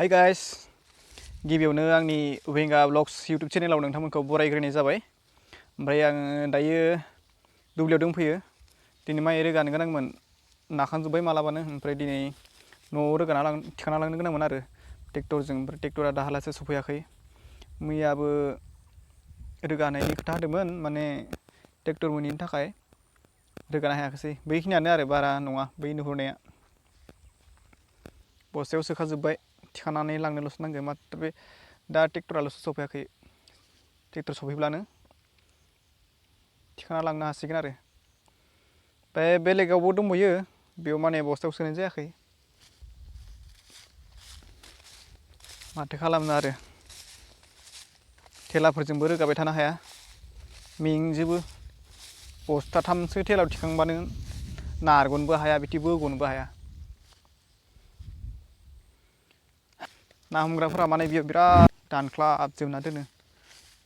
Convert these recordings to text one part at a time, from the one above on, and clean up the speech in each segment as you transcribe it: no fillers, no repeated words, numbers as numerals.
Hi guys गिबियावनो आंनि Venga blogs YouTube चेनेलाव नोंथांमोनखौ बरायग्रोनाय जाबाय। ओमफ्राय आं दायो दुब्लियाव दंफैयो। दिनै माइ रोगानो गोनांमोन, नाखांजोब्बाय मालाबानो। ओमफ्राय दिनै न'आव थिखांना लांनो गोनांमोन आरो ट्रेक्टरजों। ओमफ्राय ट्रेक्टरा दाहालासे सफैयाखै। मैयाबो रोगानायनि खोथा होदोंमोन, माने ट्रेक्टर मोनैनि थाखाय रोगानो हायाखिसै। बेखिनियानो आरो, बारा नङा बै नुहुरनाया। बस्थायाव सोखाजोब्बाय, थिखांनानै लांनोल'सो नांगौ। मात्र बे दा ट्रेक्टराल'सो सफैयाखै। ट्रेक्टर सफैब्लानो थिखांना लांनो हासिगोन आरो। ओमफ्राय बेलेगावबो दंबावयो, बेयाव माने बस्थायाव सोनाय जायाखै। माथो खालामनो आरो, थेलाफोरजोंबो रोगाबाय थानो हाया, मेंजोबो। बस्थाथामसो थेलायाव थिखांबानो नारग'नोबो हाया, बिदि बोग'नोबो हाया। ना हमग्राफोरा माने बेयाव बिराद दानख्लाबजोबना दोनो,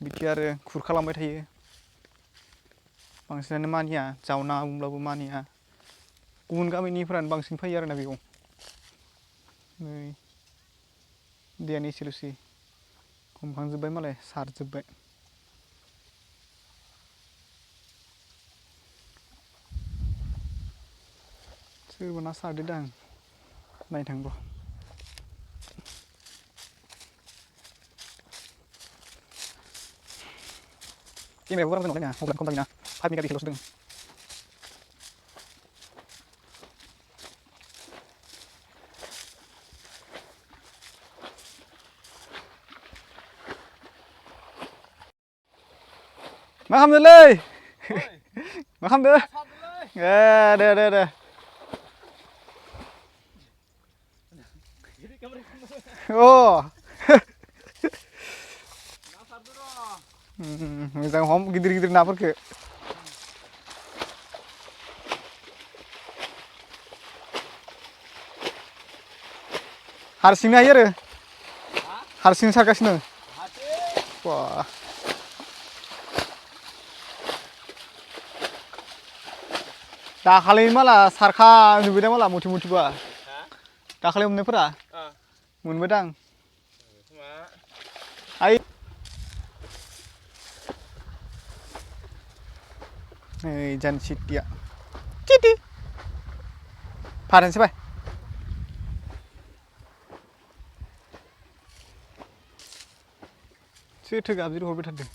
बिदि आरो खुरखालांबाय थायो। बांसिनानो मानिया, जावना बुंब्लाबो मानिया। गुबुन गामिनिफ्रानो बांसिन फैयो आरोना बेयाव। नै दैयानो एसेल'सै, हमखांजोब्बाय मालाय, सारजोब्बाय। सोरबा ना सारदो दां, नायनो थांनि र'। केमेराबो बारा मोजां नङा, मबाइलानो खम दामिना 5 मेगापिक्सेल'सो दं। मा खालामदोंलै? मा खालामदों? दे मोजां हम गिदिर गिदिर नाफोरखौ। हारसिंनो हायो आरो, हारसिंनो सारगासिनो। बा दाखालि माला सारखांजोब्बाय दां माला, मुथि मुथिबा। दाखालि हमनायफोरा मोनबायदां। आइ नै जानसिटिया टिटि फारनोसै बाय। सोरथो गाबज्रि हरबाय थादों?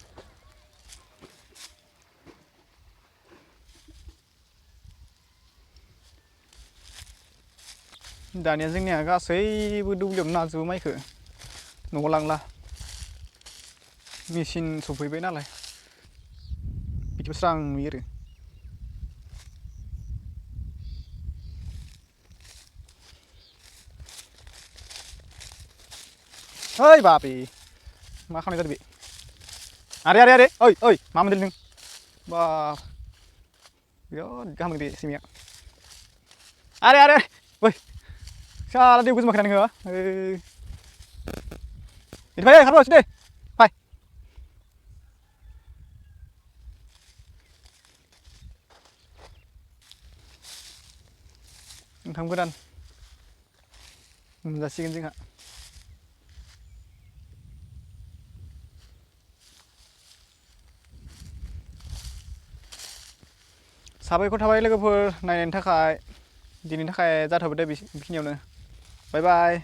दानिया जोंनिया गासैबो दुब्लियावनो नाजोबो माइखौ, न'आव लांला। मेचिन सफैबाय नालाय, बिदिबा स्रां नुयो आरो। ओइ बाबे, मा खालामनाय जादों बे? आरे ओइ मा मोनदों नों? बा बिराद गाहाम बे सैमाया। आरे ओइ साला दैयाव गोजोमाखै नोङो? फै खारबोलावसै दे, फै। ओंखाम गोदान मोनजासिगोन जोंहा। साबायखर थाबाय लोगोफोर नायनायनि थाखाय। दिनैनि थाखाय जाथ'बाय दे बेखिनियावनो। बाय बाय।